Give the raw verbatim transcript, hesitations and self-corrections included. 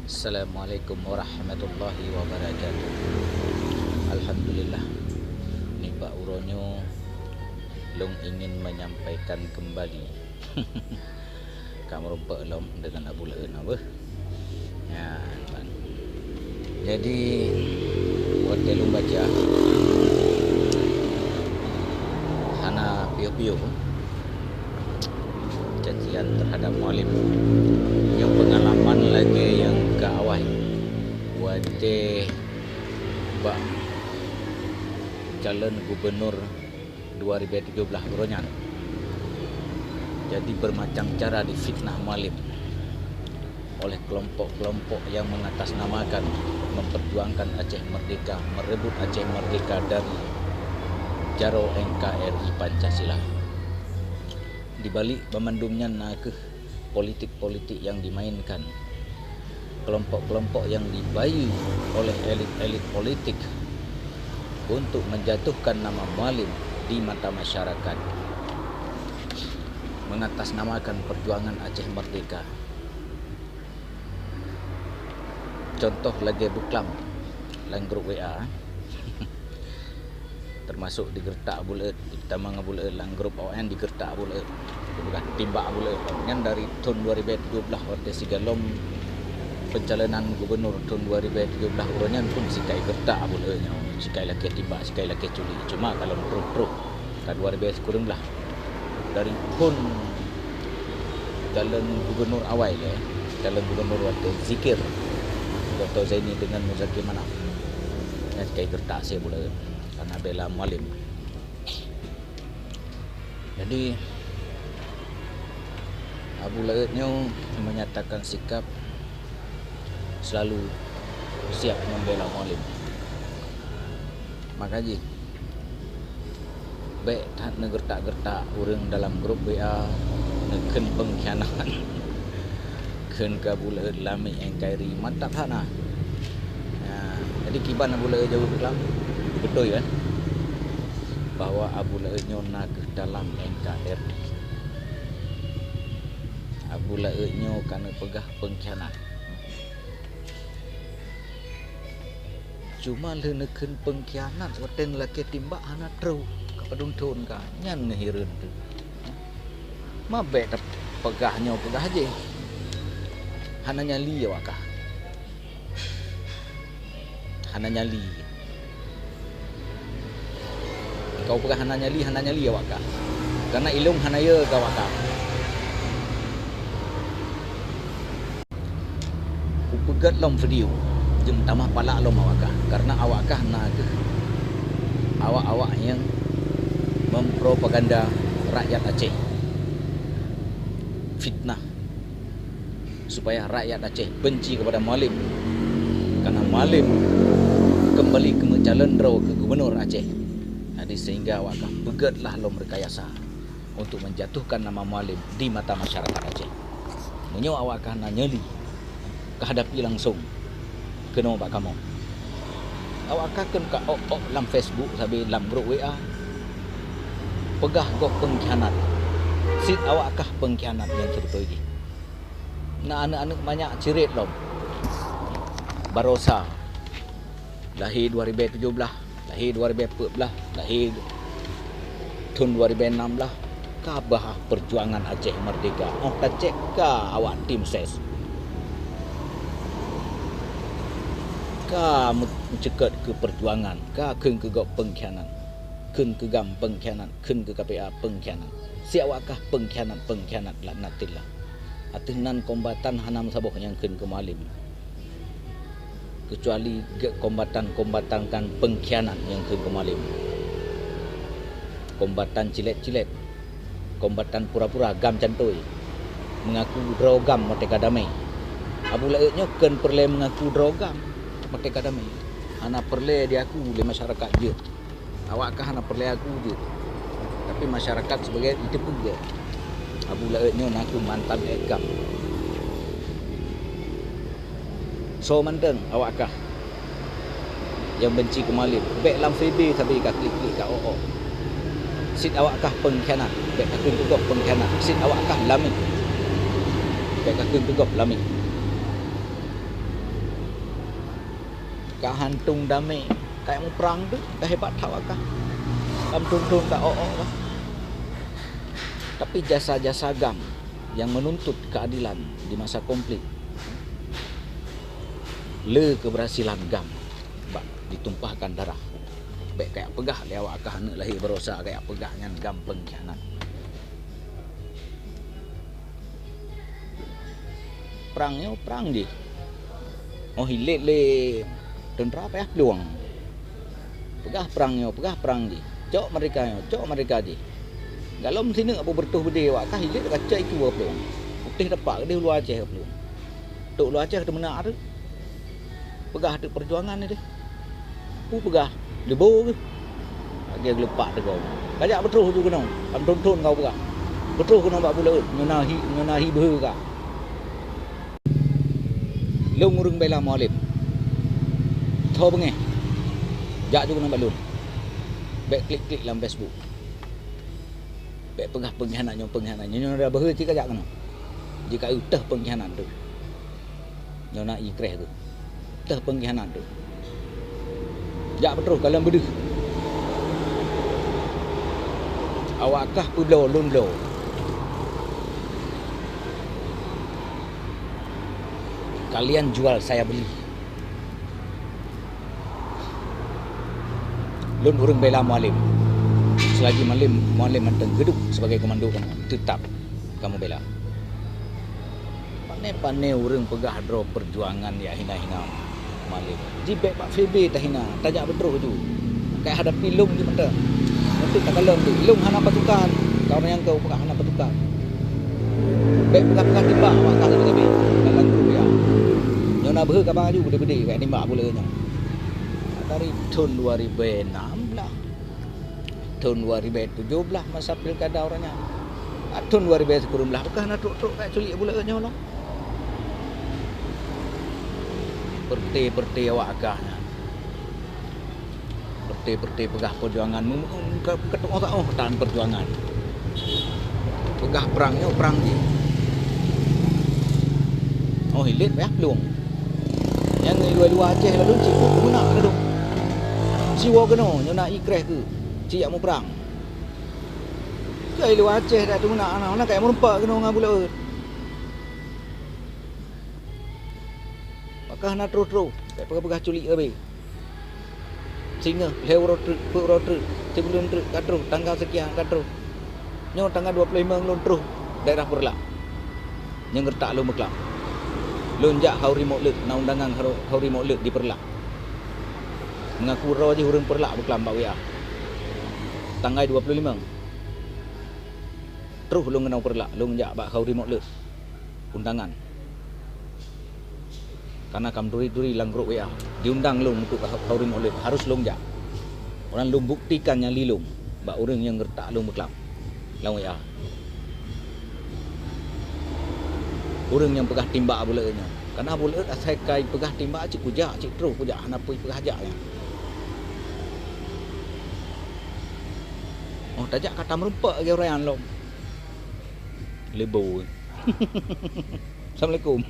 Assalamualaikum warahmatullahi wabarakatuh. Alhamdulillah, nibak uroe nyoe lôn ingin menyampaikan kembali. Ka meurumpok lom deungon Abu Laôt na beuh. Nyan ban. Jadi, watée lôn baca, hana piôh-piôh cacian terhadap Mualem. Nyoe pengalaman lagée nyang keu awai watée bak calon gubernur dua ribu tujuh belas uroe nyan. Jadi, bermacam cara difitnah Mualem oleh kelompok-kelompok yang mengatasnamakan memperjuangkan Aceh Merdeka, merebut Aceh Merdeka dari jaroe N K R I Pancasila. Di balik banmandum nyan na kheueh politik-politik yang dimainkan, kelompok-kelompok yang dibayu oleh elit-elit politik untuk menjatuhkan nama Mualem di mata masyarakat, mengatasnamakan perjuangan Aceh Merdeka. Contoh lagée buklam lam grup W A. Teumasok digeureutak Abu Laôt, tamong Abu Laôt lam grup awaknyan digeureutak Abu Laôt. Dipeugah timbak Abu Laôt. Nyan dari thon dua ribu tujoh blaih watée sigohlom pencalonan gubernur thon dua ribu tujoh blaih uroe nyan pun sikai geureutak Abu Laôt nyoe, sikai lakée timbak, sikai lakée culik. Cuma ka lom troh-troh ka dua ribu sikureueng blaih. Dari phon calon gubernur awai lé, calon gubernur watée zikir Dokto Zaini deungon Muzakir Manaf. Nyan sikai geureutak asai Abu Laôt karena bela Mualem. Jadi, Abu Laôt nyoe menyatakan sikap selalu siap membela Mualem. Maka jih, bék that neugeureutak-geureutak ureuëng dalam grup W A neukheun peungkhianat. Kheun keu Abu Laôt lamiek N K R I, mantap that na. Nah, jadi kiban Abu Laôt jaweueb lam, beutôi kan? Bahwa Abu Laôt nyoe na kheueh dalam N K R I. Abu Laôt nyoe ka neupeugah peungkhianat. Cuma lheueh neukheun peungkhianat watée neulakée timbak hana troh ka padum thon ka, nyan neuhireuen teuh. Ma bék tapeugah nyoe peugah jih. Hana nyali awak kah. Hana nyali. Kau peugah hana nyali, hana nyali awak kah. Karena ilong hana ye keu awak kah. Kupeugét lom video, jeuem tamah palak lom awak kah. Karena awak kah na kheueh awak-awak nyang mempropaganda rakyat Aceh. Fitnah. Supaya rakyat Aceh benci kepada Mualem. Karena Mualem kembali keu meucalon droe keu gubernur Aceh. Jadi sehingga awak kah peugét lah lom rekayasa untuk menjatuhkan nama Mualem di mata masyarakat Aceh. Meunyoe awak kah na nyali, kah hadapi langsung keunoe bak kamoe. Awak kah kheun ka ôk-ôk lam Facebook sabe lam grup W A. Peugah gob peungkhianat. Cit awak kah peungkhianat nyang seubeutôi jih. Na aneuëk-aneuëk manyak ciret lom. Barosa, lahé dua ribu tujoh blaih, lahé dua ribu peuet blaih, lahé thon dua ribu enam blaih, ka bah perjuangan Aceh Merdeka. Óh tacék ka awak tim ses. Ka meuceukot keu perjuangan, ka kheun keu gob peungkhianat, kheun keu gam peungkhianat, kheun keu K P A peungkhianat. Siawak kah peungkhianat-peungkhianat laknatillah. Ateueh nan kombatan hana meusaboh nyang kheun keu Mualem. Keucuali gét kombatan-kombatan kan peungkhianat nyang kheun keu Mualem. Kombatan cilet-cilet. Kombatan pura-pura gam cantôi. Meungaku droe gam watée ka damé. Abu Laôt nyoe kheun peureulée meungaku droe gam watée ka damé. Hana peureulée diaku lé masyarakat jeuet. Awak kah hana peureulée aku jeuet, tapi masyarakat sibagai jiteupeue gét. Abu Laôt nyoe na kheueh mantan ék gam. Soe mantong awak kah nyang benci keu Mualem, bék lam F B sabe ka klik-klik ka ôk-ôk. Cit awak kah peungkhianat, bék ka kheun keu gob peungkhianat. Cit awak kah lamiek, bék ka kheun keu gob lamiek. Ka hantong damé, ka muprang tu, ka hebat that awak kah. Lam thon-thon ka ôk-ôk kah. Tapi jasa-jasa GAM yang menuntut keadilan di masa konflik, le keberhasilan GAM bak ditumpahkan darah. Bèk kayak peugah lé awak kah aneuk lahé barosa, kayak peugah nyan GAM pengkhianat. Prang nyoe prang jih. Oh, hilet lé tentara payah plueng. Peugah prang nyoe, peugah prang jih. Cok mereka nyoe, cok mereka jih. Galom sineuk beubeureutoh beudé awak kah hilet ka cok iku plueng. Putéh tapak keudeh luwa Aceh plueng. Tok luwa Aceh teumeunak tu. Peugah teuk peujuangan nyan deh. Peue peugah? Leubo geuh. Lagèe geulupak teugong. Kajak beutroh ju keunoe, lam thon-thon kau peugah. Beutroh keunoe bak buleuen, nyoe na hi, nyoe na hi beuhe ka. Lôn ureueng bela Mualem. Tho beungèh. Jak ju keunoe bak lôn. Bèk klik-klik lam Facebook. Bèk peugah pengkhianat nyoe, pengkhianat nyoe. Nyoe na beuhe cit kajak keunoe. Jika eu teuh pengkhianat tu. Nyoe na ikreh tu. Teuh pengkhianat tu. Jak beutroh kalon beudeuh. Awak kah peubloe lôn bloe. Kalian jual saya beli. Lôn ureueng bela Mualem. Selagi Mualem, Mualem mantong hidup sebagai komando kamoe, tetap kamoe bela. Pane-pane ureueng peugah droe peujuangan jak hina-hina Mualem. Jibèk bak F B tahina, tajak beutroh ju. Ka hadapi lôn ju mantong. Untuk takalon tu, lôn hana pasukan. Kamoe nyang keu peugah hana pasukan. Bèk peugah-peugah timbak awak kah lagèe tadi. Dalam grup ya. Nyoe na beuhe kaba ju beudé-beudé bèk timbak buleuen nyoe. Dari thon dua ribu enam belas. Thon dua ribu tujoh belas masa pilkada ureueng nyan. Thon dua ribu sikureueng belas beukah na trok-trok ka culik buleuen nyoe lom. Peureuté-peureuté awak kah nyan. Peureuté-peureuté peugah peujuangan, keuteuôh-teuôh tan peujuangan. Peugah prang nyoe prang jih. Oh, hilet payah plueng. Nyang luwa-luwa Aceh lalu cit teumeunak lalu. Siwoe keunoe nyoe na ikreh keu cit jak muprang. Keu luwa Aceh dak teumeunak na, na kaya meureumpok keunoe ngon buleuen. Maka hana troh-troh, bèk peugah-peugah culik abéh. Singoh, lhèe uroe treuk, peuet uroe treuk, sibuleuen treuk, ka troh, tanggal sekian ka troh. Nyoe tanggal dua puluh lima lôn troh daerah Peureulak. Nyang geutak lôn beuklam. Lôn jak Hauri Maulet, na undangan Hauri Maulet di Peureulak. Meungaku droe jih ureueng Peureulak beuklam bak W A. Tanggai dua puluh lima. Troh lôn keunoe Peureulak, lôn jak bak Hauri Maulet. Undangan. Kana ka meuturi-turi lam grup W A, diundang lôn untuk Hauri Maulet, harus lôn jak. Orang lôn buktikan nyali lôn bak ureueng nyang geutak lôn beuklam lam W A. Ureueng nyang peugah timbak buleuen nyan. Kana buleuen asai kai peugah timbak cit kujak, cit troh kujak, hana peue peugah jak nyan. Oh, tajak ka tameureumpok lagèe ureueng nyan lom. Leubo. Assalamualaikum.